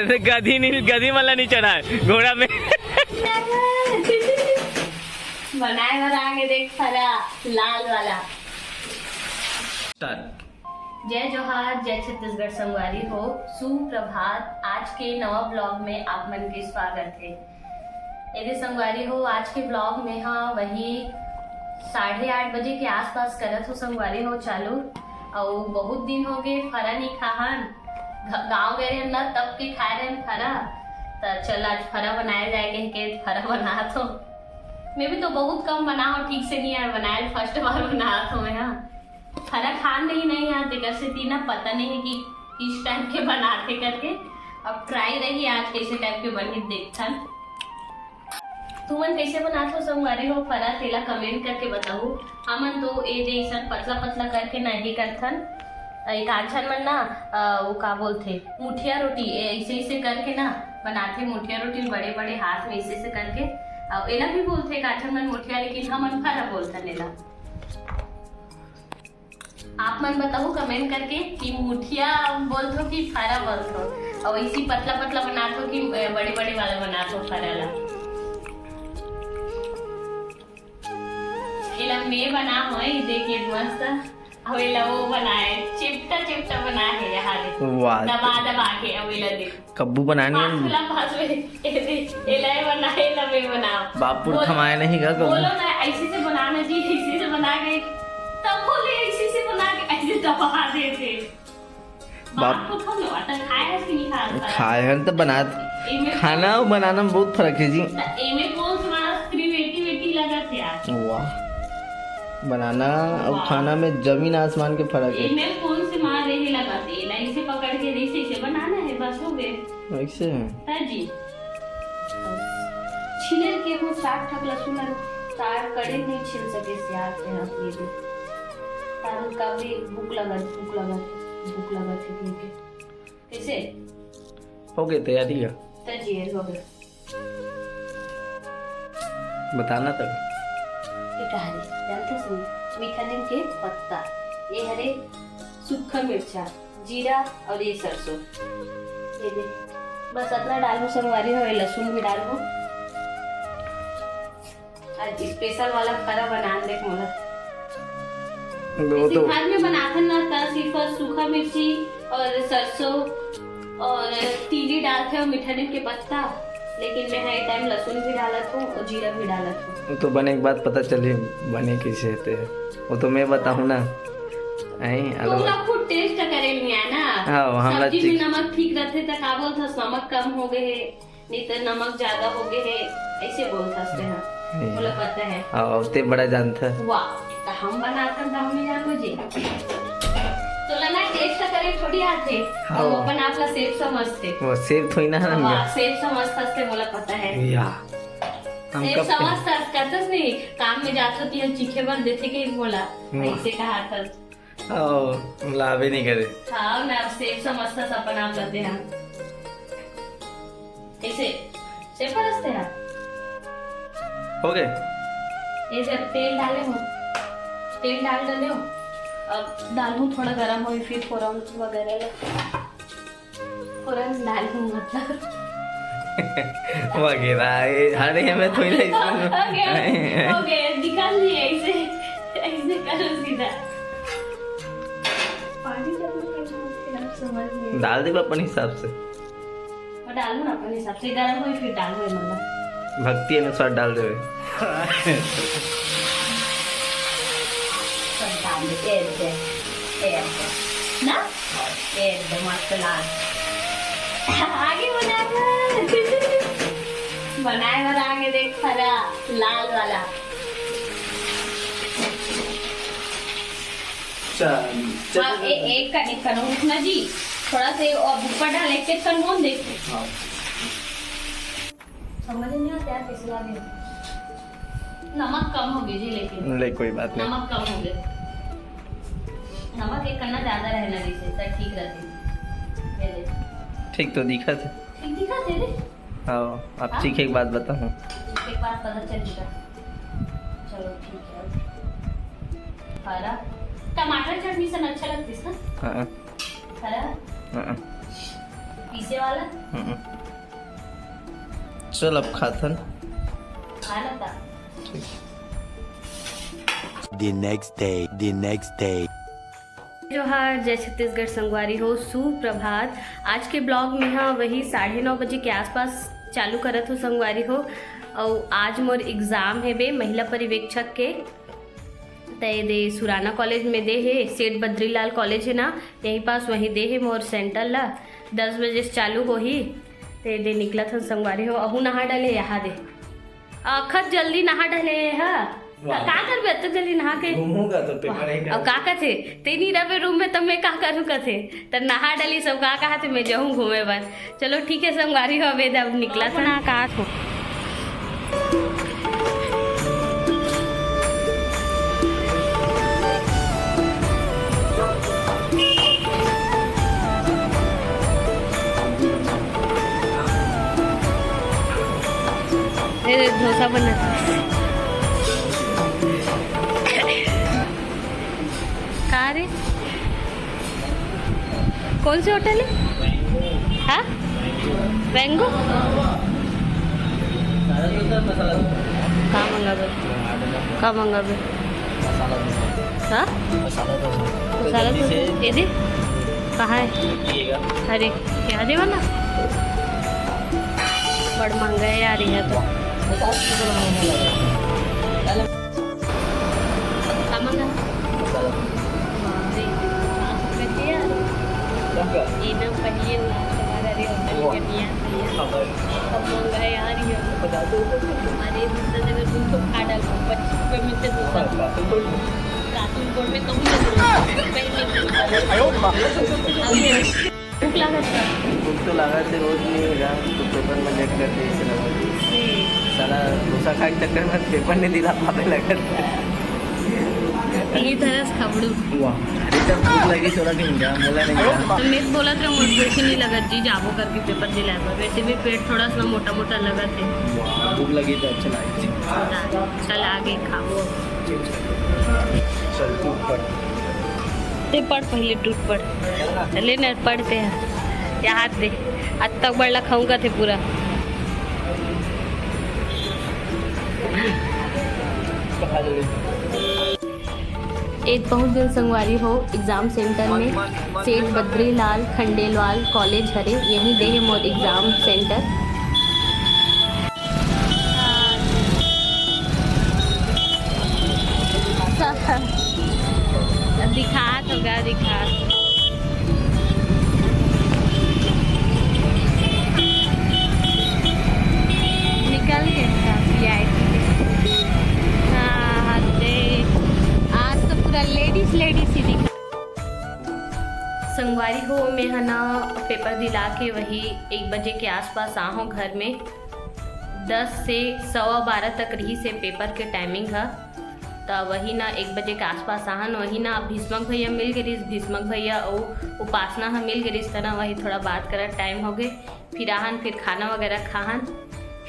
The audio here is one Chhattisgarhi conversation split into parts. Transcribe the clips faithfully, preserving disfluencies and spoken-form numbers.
गधी नहीं, गधी वाला नहीं चढ़ा है घोड़ा में। बनाए बर आगे देख फरा लाल वाला। जय जोहार, जय छत्तीसगढ़ संगवारी हो। सुप्रभात। आज के नवा ब्लॉग में आप मन के स्वागत है। यदि संगवारी हो, आज के ब्लॉग में हाँ वही साढ़े आठ बजे के आसपास करत हो संगवारी हो चालू। अउ बहुत दिन हो गए फरा नहीं खाहन। घ- गाँव गए रहन ना, तब के खाए रहन फरा। त चल आज फरा बनाए जाए कह के फरा बनात हो। मैं भी तो बहुत कम बना हो, ठीक से नहीं आए बनाए, फर्स्ट बार बनात हो मैं। हाँ, फरा खान नहीं नहीं यहाँ तेकर से तीना पता नहीं है कि किस टाइप के बनाते करके। अब ट्राई रही आज कैसे टाइप के बनी देखथन। तुमन कैसे बनात हो संगवारी हो फरा, तेला कमेंट करके बताऊ। हमन तो ए जैसन पतला पतला करके नहीं करथन। एक आछन मन ना अ, वो का बोलथे, मुठिया रोटी ए, ऐसे ऐसे करके ना बनाथे। मुठिया रोटी बड़े बड़े हाथ में ऐसे ऐसे करके। अब एला भी बोलथे एक आछन मन मुठिया, लेकिन हमन फरा बोलथन एला। आप मन बताओ कमेंट करके कि मुठिया बोलथो कि फरा बोलथो, और इसी पतला पतला बनाथो कि बड़े बड़े वाला बनाथो फरा ला। एला मैं बना होय, देख ये मस्त। अब एला वो बनाए, चिपटा चिपटा बना है यहाँ दे। वाह। दबा दबा के अब एला देख। कब्बू बनानी है। पाँच मिला पाँच में। ए दे, एला ये बना, एला मैं बना। बाप पुरखा बोल-, माय नहीं गा कब्बू। बोलो ना, ऐसे से बनाना जी, ऐसे से बना के, तब बोले ऐसे से बना के, ऐसे दबा देते। बाप बाप को थोड़ा आता खाए है कि नहीं खाया था? खाए हन त बनात। एमे खाना अउ बनाना में बहुत फर्क है जी। त एमे कौन सी मारा क्रिएटिविटी लगा थे यार? वाह, बनाना अउ वाह। खाना में जमीन आसमान के फर्क है। एमे कौन सी मार रही लगा थे? एला इसे पकड़ के जैसे इसे बनाना है, बस हो गए। ऐसे है। ता जी। छिलर के हो साग ठक लसुन अउ तार कड़े नहीं छिल सके सियार के हाथ ये भी। तारुन का भी भूख लगत, भूख लगत, भूख लगत है कह के। कैसे? हो गए तैयारी का? त जी, हो गए। बताना तब। ये कहा रे, जानते सुन, मीठा नीम के पत्ता, ये हरे सूखा मिर्चा, जीरा और ये सरसों। ये दे, बस इतना डालू संगवारी हो, लहसुन भी डालू। आज स्पेशल वाला फरा बना देख मोला। वो जैसे तो घर में बनाथन ना, त सिर्फ सूखा मिर्ची और सरसों और तीली डालथे और मीठा नीम के पत्ता, लेकिन मैं हर टाइम लहसुन भी डालत हूँ और जीरा भी डालत हूँ। वो तो बने के बाद पता चली बने कैसे होते हैं, वो तो मैं बताहूँ ना। ऐं, तो अलग ओला खुद टेस्ट करे नहीं है ना। हाँ, वो हमला सब्जी में चिक- नमक ठीक रहते त का बोलथस नमक कम हो गए है, नहीं तो नमक ज्यादा हो गए है, ऐसे बोलथस ते हाँ। नहीं। मोला पता है। हाँ, अब ते बड़ा जानता। वाह, तो हम बनाथन त हम ही जानबो जी। तोला ना टेस्ट करे थोड़ी आथे, हाँ। हम अपन आप ला सेफ समझते। वो सेफ थोड़ी ना हम वाह, या। सेफ समझथस ते मोला पता है। या। हम सेफ कब समझथस, करथस नहीं, काम में जात होती हम चीखे बर देथे के मोला, वाह। ऐसे कहा था। ओ, लावे नहीं करे। हाँ, मैं अब सेफ समझथस अपन आप करते हैं। कैसे? सेफ समझते हैं? हो गए? ये जब तेल डाले हो, तेल डाल डाले हो, अब डालू थोड़ा गरम हो, फिर फोरन वगैरह ले। फोरन डालू मतलब। वगैरह, ये हरे में थोड़ी ना इसमें हो गया, हो गया, निकाल लिए ऐसे, ऐसे करो सीधा। पानी जब मैं करूँ, फिर आप समझ गए। डाल दे अपन हिसाब से। मैं डालू ना अपन हिसाब से, गरम होई फिर डालू ये मतलब। भक्ति अनुसार डाल देवे। सब डाल दे, ए दे, ए दे। ना? ए दे, मस्त लाल। आगे बना कर। बनाए वाला आगे देख, फरा, लाल वाला। चल, चल, हाँ, चल, ए-, चल। एक का, एक का नोट ना जी, थोड़ा सा और ऊपर डाल, एक, एक का नोट देख। हाँ। समझ नहीं आता यार, कैसे डाले। नमक कम हो गई जी, लेकिन ले, कोई बात नहीं। नमक कम हो गया, नमक एक कना ज्यादा रहना जैसे, तब ठीक रहती। ये ले। ठीक तो दिखा थे। ठीक दिखा थे रे। हाँ, आप हाँ? चीखे के बाद बताऊँ। चीखे के बाद पता चल जाएगा। चलो ठीक है। हरा टमाटर चटनी से अच्छा लगती है ना? हाँ। हरा? हाँ। पीसे वाला? हम्म। चल, अब खाथन। खा ना ता। ठीक। The next day, the next day. जोहार, जय छत्तीसगढ़ संगवारी हो, सुप्रभात। आज के ब्लॉग में हा वही साढ़े नौ बजे के आसपास चालू करत हो संगवारी हो। अउ आज मोर एग्जाम हे बे महिला पर्यवेक्षक के, त ये दे सुराना कॉलेज में दे हे, सेठ बद्रीलाल कॉलेज हे ना, यहीं पास, वहीं दे हे मोर सेंटर ला। दस बजे से चालू होही, ते दे निकलत हन संगवारी हो। अहू नहा डाले यहाँ दे, अखत जल्दी नहा डाले हा। वाह। का करबे अतक जल्दी नहा के? घूमूंगा तो पेपर ही अब का कथे? तेनी रबे रूम में, तब मैं का करूं कथे? त नहा डाली सब का कहा थे, मैं जाऊं घूमे बर। चलो ठीक है संगवारी हो, अबे अब निकला था ना, कहा थो। ए, डोसा बना। का रे? कौन सी होटल है? हाँ, मैंगो। का मंगाबे? का मंगाबे? हाँ, मसाला डोसा। ये दे। कहाँ है? अरे, क्या दे वाला? बड़ महंगा है यार, यहाँ तो। का मंगा? मसाला। बाप रे, पचास रुपए के यार। एकदम पहिए ना, तुम्हारा रे होटल के नियर भैया। हाँ भाई। कब मंगा है यार ये? पचास रुपए के। अरे, दूसरा जगह दो सौ खा डालो, पच्चीस रुपए में से दो सौ। हाँ, कातुल बोर्ड में। कातुल बोर्ड में कहूँ ना, पहले। भूख लागत का? भूख तो लागत हे, रोज नहीं होगा, तो पेपर में लेट कर दे, इसे लगा दे। साला डोसा खाए के चक्कर में पेपर नहीं दिला पावे लगत। ये तरस खबड़ू। वाह, अरे तब भूख लगी, थोड़ा दिन का, बोला नहीं था। तो मैं बोलत रहूँ, भूख ही नहीं लगत जी, जाबो करके पेपर दिलाए बर। वैसे भी पेट थोड़ा सा मोटा मोटा लगत है। वाह, भूख लगी तो अच्छा लगे। चल आगे खाओ। चल तू पढ़। ते पढ़ पहले, टूट पढ़। ले न पढ़ते हैं। यहाँ दे। आज तक बड़ ला खाऊंगा थे पूरा। एक बहुत दिन संगवारी हो एग्जाम सेंटर में सेठ बद्रीलाल खंडेलवाल कॉलेज हरे, यहीं दे हे मोर एग्जाम सेंटर। दिखात होगा, दिखात। निकल गए हम वीआईपी के। हाँ, हाँ, दे। आज तो पूरा लेडीज, लेडीज ही दिखा। संगवारी हो, मैं ह ना पेपर दिला के वही एक बजे के आसपास आ हूँ घर में। दस से सवा बारह तक रही से पेपर के टाइमिंग ह। त वही ना एक बजे के आसपास आहन, वही ना भीष्मक भैया मिल गे रिहिस, भीष्मक भैया अउ उपासना ह मिल गे रिहिस, त ना वही थोड़ा बात करत टाइम हो गए। फिर आहन, फिर खाना वगैरह खाहन,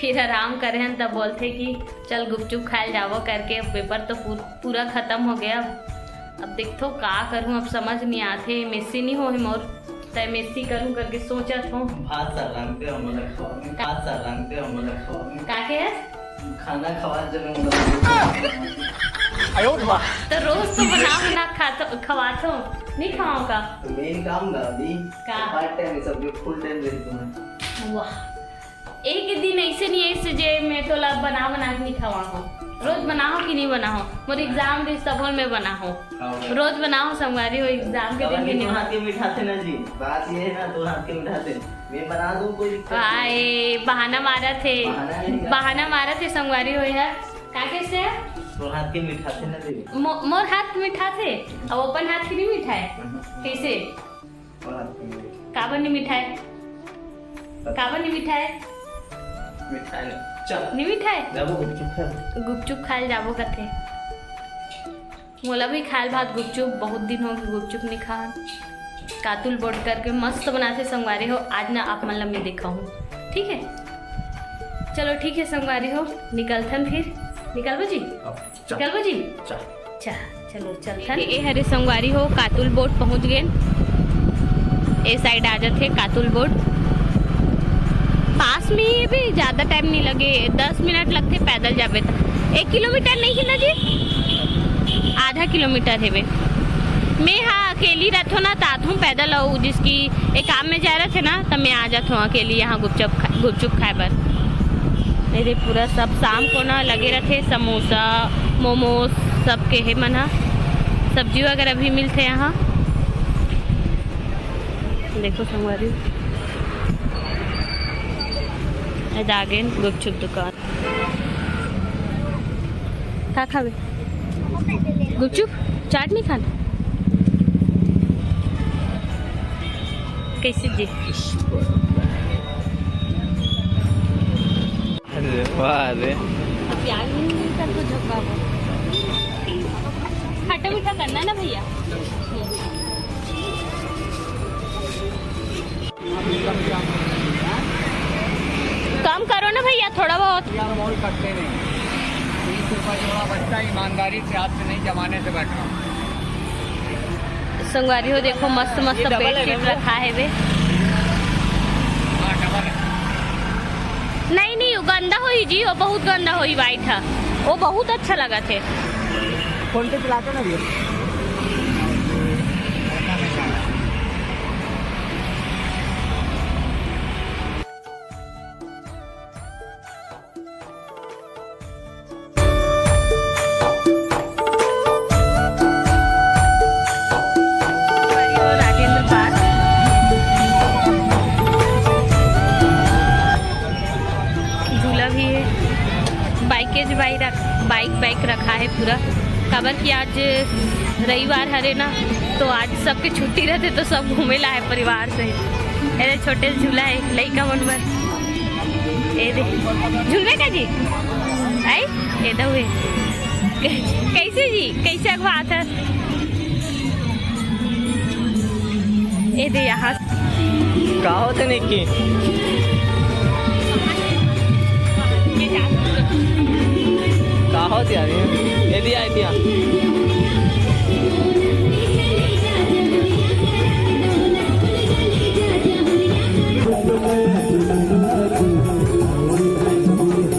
फिर आराम करे हन, तब बोलथे कि चल गुपचुप खाए ल जाबो करके। अब पेपर तो पू-, पूरा खत्म हो गया। अब देखथो का करूँ, अब समझ नहीं आथे, मेसी नहीं होहे मोर, त मेसी करूँ करके सोचत हो। भात साग रांधते हो मोला खवावे, भात साग रांधते हो मोला खवावे। का के है? खाना खवा जब मैं मोला तो रोज तो बना बना खाथो, खवाथो, नहीं खवाओ का? तो मेन काम ना अभी, का? पार्ट टाइम है सब, जो फुल टाइम रहती हूँ। वाह, एक दिन ऐसे नहीं ऐसे जे मैं तोला बना बना के नहीं खवाओ। रोज बनाओ कि नहीं बनाओ? मोर एग्जाम रही तब मैं बनाओ। हाँ, रोज बनाओ संगवारी हो, एग्जाम के दिन भी नहीं। हाथ के मिठाते ना जी, बात ये है ना, तो हाथ के मिठाते। मैं बना दूं, कोई दिक्कत नहीं। भाई, बहाना मारा थे। बहाना नहीं। बहाना मारा थे संगवारी हो यार। का कैसे है? तो हाथ के मिठाते ना जी। मो-, मोर हाथ मिठाते, अब अपन हाथ के नहीं मिठाए। हम्म। कैसे? काबर नहीं मिठाए? काबर नहीं मिठाए? मिठाए नहीं। चल। नहीं मिठाए? जाबो गुपचुप खाए। गुपचुप खाए ल जाबो कथे। मोला भी खाए ल भात गुपचुप, बहुत दिन हो गए गुपचुप नहीं खा। कातुल बोट करके मस्त बनाथे संगवारी हो, आज ना आप मन ला मैं दिखाऊँ, ठीक है? चलो ठीक है संगवारी हो, निकलथन फिर, निकलबो जी? अब चल। चलबो जी? चल। अच्छा, चलो चलथन। ए हरे संगवारी हो, कातुल बोट पहुंच गेन। ए साइड आ जाथे कातुल बोट। पास में ही भी, ज्यादा टाइम नहीं लगे, दस मिनट लगथे पैदल जाबे त। एक किलोमीटर नहीं है ना जी, आधा किलोमीटर है बे। मैं हाँ अकेली रहथो ना, त आथों पैदल, अउ जिसकी एक काम में जा रहे थे ना, त मैं आ जाथो अकेली यहाँ गुपचुप खा, गुपचुप खाए बर। ये दे पूरा सब शाम को ना लगे रहथे, समोसा, मोमोज, सब के है मन ह। सब्जी वगैरह भी मिलथे यहाँ। देखो संगवारी, ए दागेन गुपचुप दुकान। का खाबे? गुपचुप? चाट नहीं खाना? कैसे जी? अरे वाह रे। अब प्याज भी नहीं मिलता तो झोंका वो। खट्टा मीठा करना ना भैया। कम करो ना भैया, थोड़ा बहुत। यार, मोल कटते नहीं। तीस रुपए जोड़ा बचता है, ईमानदारी से, आज से नहीं, जमाने से बैठ रहा हूँ। संगवारी हो, देखो, मस्त मस्त ये डबल है बेडशीट ना? रखा है बे। हाँ, डबल है। नहीं, नहीं, वो गंदा होई जी, वो बहुत गंदा होई, वाइट है, वो बहुत अच्छा लगा थे। फोन पे चलाते ना भैया। राजेंद्र पार्क, झूला भी है, बाइकेज बाई रख, बाइक बाइक रखा है पूरा, काबर कि आज रविवार हरे ना, तो आज सबके छुट्टी रहते तो सब घूमे ला है परिवार से। अरे छोटे झूला है लइका मन बर। ए दे, झूलबे का जी? आई? ए दे हुए। कैसे जी? कैसे अगवा आता? ए दे यहाँ। का होथे निक्की? का होथे यार? ए दिया, ए दिया।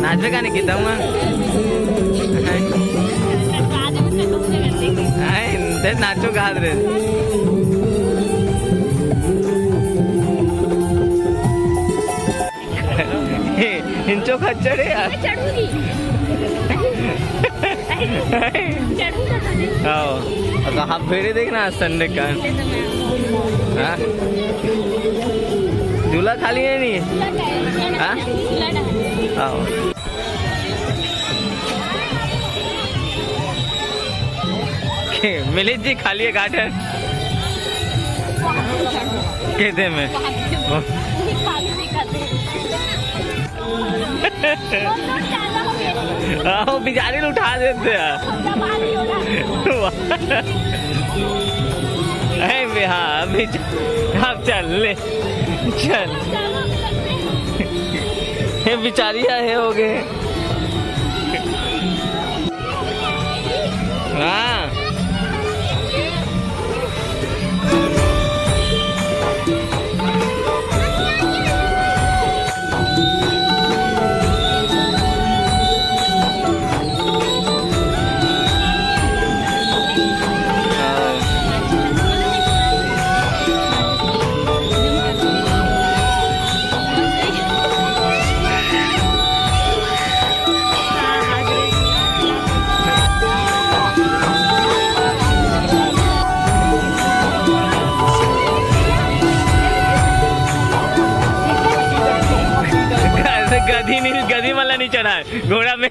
नाचबे का नहीं कितना हुआ? आए, ते नाचो गात रे। हिंचो खच्चर है यार। मैं चढ़ूंगी। चढ़ूंगा तो नहीं। आओ। अब हाफ फेरे देखना आज संडे का। हाँ? झूला खाली है नहीं? हाँ? आओ। मिलित जी खाली है गार्डन। कहते में। आओ, बिचारी ल उठा देते हैं। वाह। ए, बे, हाँ, अभी च-, अब चल, ले, चल। ये बिचारी है, हो गए। हाँ। गधी नहीं, गधी वाला नहीं चढ़ा है घोड़ा में।